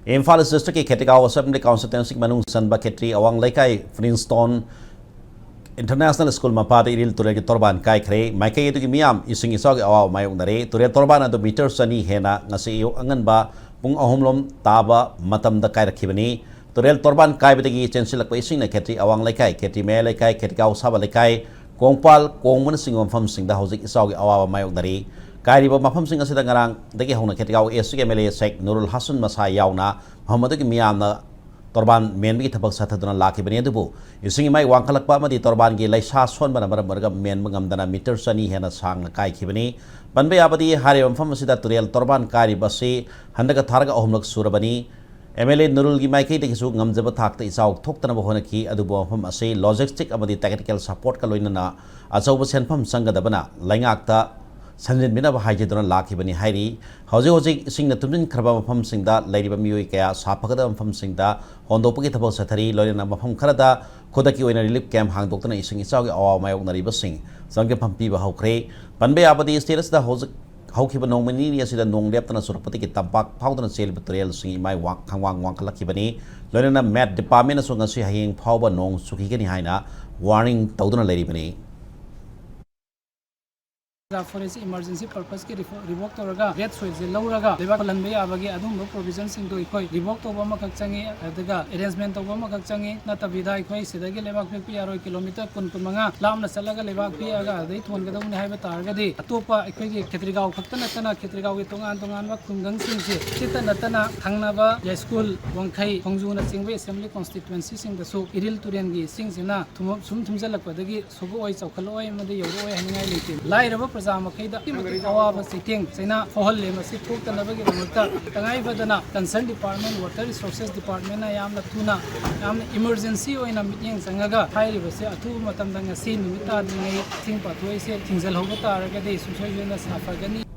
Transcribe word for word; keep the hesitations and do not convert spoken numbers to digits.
ꯏꯝꯐꯥꯜ ꯏꯁ ꯗꯤꯁꯇ꯭ꯔꯤꯛꯀꯤ ꯈꯦꯇ꯭ꯔꯤꯒꯥꯎ ꯑꯁꯦꯝꯕ꯭ꯂꯤ ꯀꯟꯁꯇꯤꯇ꯭ꯋꯦꯟꯁꯤꯒꯤ ꯃꯅꯨꯡ ꯆꯟꯕ ꯈꯦꯇ꯭ꯔꯤ ꯑꯋꯥꯡ ꯂꯩꯀꯥꯏ ꯐ꯭ꯔꯤꯟꯁꯇꯣꯟ ꯏꯟꯇꯔꯅꯦꯁꯅꯦꯜ ꯁ꯭ꯀꯨꯜ ꯃꯄꯥꯗ ꯏꯔꯤꯜ ꯇꯨꯔꯦꯜꯒꯤ ꯇꯣꯔꯕꯥꯟ ꯀꯥꯏꯈ꯭ꯔꯦ꯫ ꯃꯥꯏꯀꯩ ꯑꯗꯨꯒꯤ ꯃꯤꯌꯥꯝ ꯏꯁꯤꯡ ꯏꯆꯥꯎꯒꯤ ꯑꯋꯥꯕ ꯃꯥꯌꯣꯛꯅꯔꯦ꯫ ꯇꯨꯔꯦꯜ ꯇꯣꯔꯕꯥꯟ ꯑꯗꯨ ꯃꯤꯇꯔ ꯆꯅꯤ ꯍꯦꯟꯅ ꯉꯁꯤ ꯑꯌꯨꯛ ꯑꯉꯟꯕ ꯄꯨꯡ ꯑꯍꯨꯝ ꯂꯣꯝ ꯇꯥꯕ ꯃꯇꯝꯗ ꯀꯥꯏꯔꯛꯈꯤꯕꯅꯤ꯫ ꯇꯨꯔꯦꯜ ꯇꯣꯔꯕꯥꯟ ꯀꯥꯏꯕꯗꯒꯤ ꯆꯦꯟꯁꯤꯜꯂꯛꯄ ꯏꯁꯤꯡꯅ ꯈꯦꯇ꯭ꯔꯤ ꯑꯋꯥꯡ ꯂꯩꯀꯥꯏ, ꯈꯦꯇ꯭ꯔꯤ ꯃꯌꯥꯏ ꯂꯩꯀꯥꯏ, ꯈꯦꯇ꯭ꯔꯤꯒꯥꯎ ꯁꯥꯕ ꯂꯩꯀꯥꯏ, ꯀꯣꯡꯄꯥꯜ, ꯀꯣꯡꯕꯅꯆꯤꯡꯕ ꯃꯐꯝꯁꯤꯡꯗ ꯍꯧꯖꯤꯛ ꯏꯆꯥꯎꯒꯤ ꯑꯋꯥꯕ ꯃꯥꯌꯣꯛꯅꯔꯤ꯫ ꯀꯥꯏꯔꯤꯕ ꯃꯐꯝꯁꯤꯡ ꯑꯁꯤꯗ ꯉꯔꯥꯡꯗꯒꯤ ꯍꯧꯅ ꯈꯦꯇ꯭ꯔꯤꯒꯥꯎ ꯑꯦꯁ ꯁꯤꯒꯤ ꯑꯦꯝ ꯑꯦꯜ ꯑꯦ ꯁꯦꯛ ꯅꯨꯔꯨꯜ ꯍꯥꯁꯟ ꯃꯁꯥ ꯌꯥꯎꯅ ꯃꯐꯝ ꯑꯗꯨꯒꯤ ꯃꯤꯌꯥꯝꯅ ꯇꯣꯔꯕꯥꯟ ꯃꯦꯟꯕꯒꯤ ꯊꯕꯛ ꯆꯠꯊꯗꯨꯅ ꯂꯥꯛꯈꯤꯕꯅꯤ꯫ ꯑꯗꯨꯕꯨ ꯏꯁꯤꯡ ꯏꯃꯥꯏ ꯋꯥꯡꯈꯠꯂꯛꯄ ꯑꯃꯗꯤ ꯇꯣꯔꯕꯥꯟꯒꯤ ꯂꯩꯁꯥ ꯁꯣꯟꯕꯅ ꯃꯔꯝ ꯑꯣꯏꯔꯒ ꯃꯦꯟꯕ ꯉꯝꯗꯅ ꯃꯤꯇꯔ ꯆꯅꯤ ꯍꯦꯟꯅ ꯁꯥꯡꯅ ꯀꯥꯏꯈꯤꯕꯅꯤ꯫ ꯄꯟꯕ ꯌꯥꯕꯗꯤ ꯍꯥꯏꯔꯤꯕ ꯃꯐꯝ ꯑꯁꯤꯗ ꯇꯨꯔꯦꯜ ꯇꯣꯔꯕꯥꯟ ꯀꯥꯏꯔꯤꯕ ꯑꯁꯤ ꯍꯟꯗꯛꯀ ꯊꯥꯔꯒ ꯑꯍꯨꯝꯂꯛ ꯁꯨꯔꯕꯅꯤ꯫ ꯑꯦꯝ ꯑꯦꯜ ꯑꯦ ꯅꯨꯔꯨꯜꯒꯤ ꯃꯥꯏꯀꯩꯗꯒꯤꯁꯨ ꯉꯝꯖꯕ ꯊꯥꯛꯇ ꯏꯆꯥꯎ ꯊꯣꯛꯇꯅꯕ ꯍꯣꯠꯅꯈꯤ, ꯑꯗꯨꯕꯨ ꯃꯐꯝ ꯑꯁꯤ ꯂꯣꯖꯤꯁꯇꯤꯛ ꯑꯃꯗꯤ ꯇꯦꯛꯅꯤꯀꯦꯜ ꯁꯄꯣꯔꯠꯀ ꯂꯣꯏꯅꯅ ꯑꯆꯧꯕ ꯁꯦꯟꯐꯝ ꯆꯪꯒꯗꯕꯅ ꯂꯩꯉꯥꯛꯇ ꯁꯟꯖꯤꯟꯕꯤꯅꯕ ꯍꯥꯏꯖꯗꯨꯅ ꯂꯥꯛꯈꯤꯕꯅꯤ ꯍꯥꯏꯔꯤ꯫ ꯍꯧꯖꯤꯛ ꯍꯧꯖꯤꯛ ꯏꯁꯤꯡꯅ ꯊꯨꯝꯖꯤꯟꯈ꯭ꯔꯕ ꯃꯐꯝꯁꯤꯡꯗ ꯂꯩꯔꯤꯕ ꯃꯤꯑꯣꯏ ꯀꯌꯥ ꯁꯥꯐꯒꯗꯕ ꯃꯐꯝꯁꯤꯡꯗ ꯍꯣꯟꯗꯣꯛꯄꯒꯤ ꯊꯕꯛ ꯆꯠꯊꯔꯤ꯫ ꯂꯣꯏꯅꯅ ꯃꯐꯝ ꯈꯔꯗ ꯈꯨꯗꯛꯀꯤ ꯑꯣꯏꯅ ꯔꯤꯂꯤꯐ ꯀꯦꯝꯞ ꯍꯥꯡꯗꯣꯛꯇꯨꯅ ꯏꯁꯤꯡ ꯏꯆꯥꯎꯒꯤ ꯑꯋꯥꯕ ꯃꯥꯌꯣꯛꯅꯔꯤꯕꯁꯤꯡ ꯆꯪꯖꯐꯝ ꯄꯤꯕ ꯍꯧꯈ꯭ꯔꯦ꯫ ꯄꯟꯕ ꯌꯥꯕꯗꯤ, ꯁ꯭ꯇꯦꯠ ꯑꯁꯤꯗ ꯍꯧꯖꯤꯛ ꯍꯧꯈꯤꯕ ꯅꯣꯡꯃ ꯅꯤꯅꯤ ꯑꯁꯤꯗ ꯅꯣꯡ ꯂꯦꯞꯇꯅ ꯆꯨꯔꯛꯄꯗꯒꯤ ꯇꯝꯄꯥꯛ ꯐꯥꯎꯗꯨꯅ ꯆꯦꯜꯂꯤꯕ ꯇꯨꯔꯦꯜꯁꯤꯡ ꯏꯃꯥꯏ ꯋꯥꯡ-, ꯈꯪꯋꯥꯡ ꯋꯥꯡꯈꯠꯂꯛꯈꯤꯕꯅꯤ꯫ ꯂꯣꯏꯅꯅ ꯃꯦꯠ ꯗꯤꯄꯥꯔꯠꯃꯦꯟꯅꯁꯨ ꯉꯁꯤ ꯍꯌꯦꯡ ꯐꯥꯎꯕ ꯅꯣꯡ ꯆꯨꯈꯤꯒꯅꯤ ꯍꯥꯏꯅ ꯋꯥꯔꯅꯤꯡ ꯇꯧꯗꯨꯅ ꯂꯩꯔꯤꯕꯅꯤ꯫ ꯐꯣꯔꯦꯁ ꯏꯃꯥꯔꯖꯦꯟꯁꯤ ꯄꯔꯄꯁꯀꯤ ꯔꯤꯐꯣ-, ꯔꯤꯚꯣꯛ ꯇꯧꯔꯒ ꯔꯦꯗ ꯁꯣꯏꯜꯁꯦ ꯂꯧꯔꯒ ꯂꯩꯕꯥꯛ ꯀꯜꯍꯟꯕ ꯌꯥꯕꯒꯤ ꯑꯗꯨꯒꯨꯝꯕ ꯄ꯭ꯔꯣꯚꯤꯖꯟꯁꯤꯡꯗꯣ ꯑꯩꯈꯣꯏ ꯔꯤꯚꯣꯛ ꯇꯧꯕ ꯑꯃꯈꯛ ꯆꯪꯉꯤ, ꯑꯗꯨꯒ ꯑꯦꯔꯦꯟꯖꯃꯦꯟ ꯇꯧꯕ ꯑꯃꯈꯛ ꯆꯪꯉꯤ꯫ ꯅꯠꯇꯕꯤꯗ ꯑꯩꯈꯣꯏ ꯁꯤꯗꯒꯤ ꯂꯩꯕꯥꯛ ꯄꯤꯛꯄ ꯌꯥꯔꯣꯏ, ꯀꯤꯂꯣꯃꯤꯇꯔ ꯀꯨꯟ, ꯀꯨꯟꯃꯉꯥ ꯂꯥꯞꯅ ꯆꯠꯂꯒ ꯂꯩꯕꯥꯛ ꯄꯤꯛꯑꯒ ꯑꯗꯩ ꯊꯣꯟꯒꯗꯧꯕꯅꯤ ꯍꯥꯏꯕ ꯇꯥꯔꯒꯗꯤ ꯑꯇꯣꯞꯄ ꯑꯩꯈꯣꯏꯒꯤ ꯈꯦꯇ꯭ꯔꯤꯒꯥꯎ ꯈꯛꯇ ꯅꯠꯇꯅ ꯈꯦꯇ꯭ꯔꯤꯒꯥꯎꯒꯤ ꯇꯣꯉꯥꯟ ꯇꯣꯉꯥꯟꯕ ꯈꯨꯡꯒꯪꯁꯤꯡꯁꯦ ꯁꯤꯇ ꯅꯠꯇꯅ ꯊꯪꯅꯕ ꯌꯥꯏꯁ꯭ꯀꯨꯜ, ꯋꯥꯡꯈꯩ, ꯈꯣꯡꯖꯣꯝꯅꯆꯤꯡꯕ ꯑꯦꯁꯦꯝꯕ꯭ꯂꯤ ꯀꯣꯟꯁꯇꯤꯇ꯭ꯋꯦꯟꯁꯤꯁꯤꯡꯗꯁꯨ ꯏꯔꯤꯜ ꯇꯨꯔꯦꯜꯒꯤ ꯏꯁꯤꯡꯁꯤꯅ ꯊꯨꯝ-, ꯁꯨꯝ ꯊꯨꯝꯖꯤꯜꯂꯛꯄꯗꯒꯤ ꯁꯣꯛꯂꯛꯑꯣꯏ, ꯆꯥꯎꯈꯠꯂꯛꯑꯣꯏ ꯑꯃꯗꯤ ꯌꯧꯔꯛꯑꯣꯏ ꯍꯥꯏꯅꯤꯡꯉꯥꯏ ꯂꯩꯇꯦ꯫ ꯂꯥꯏꯔꯕ ꯄ꯭ꯔꯖꯥ ꯃꯈꯩꯗ ꯑꯗꯨꯛꯀꯤ ꯃꯇꯤꯛ ꯑꯋꯥꯕ ꯆꯩꯊꯦꯡ ꯆꯩꯅꯥ ꯐꯥꯎꯍꯜꯂꯦ꯫ ꯃꯁꯤ ꯊꯣꯛꯇꯅꯕꯒꯤꯗꯃꯛꯇ ꯇꯉꯥꯏ ꯐꯗꯅ ꯀꯟꯁꯔꯟ ꯗꯤꯄꯥꯔꯠꯃꯦꯟ, ꯋꯥꯇꯔ ꯔꯤꯁꯣꯔꯁꯦꯁ ꯗꯤꯄꯥꯔꯠꯃꯦꯟꯅ ꯌꯥꯝꯅ ꯊꯨꯅ, ꯌꯥꯝꯅ ꯏꯃꯔꯖꯦꯟꯁꯤ ꯑꯣꯏꯅ ꯃꯤꯠꯌꯦꯡ ꯆꯪꯉꯒ ꯍꯥꯏꯔꯤꯕꯁꯦ ꯑꯊꯨꯕ ꯃꯇꯝꯗ ꯉꯁꯤ ꯅꯨꯃꯤꯠ ꯇꯥꯗ꯭ꯔꯤꯉꯩ ꯏꯁꯤꯡ ꯄꯥꯊꯣꯛꯏꯁꯦ ꯊꯤꯡꯖꯤꯜꯍꯧꯕ ꯇꯥꯔꯒꯗꯤ ꯁꯨꯡꯁꯣꯏ ꯁꯣꯏꯗꯅ ꯁꯥꯐꯒꯅꯤ꯫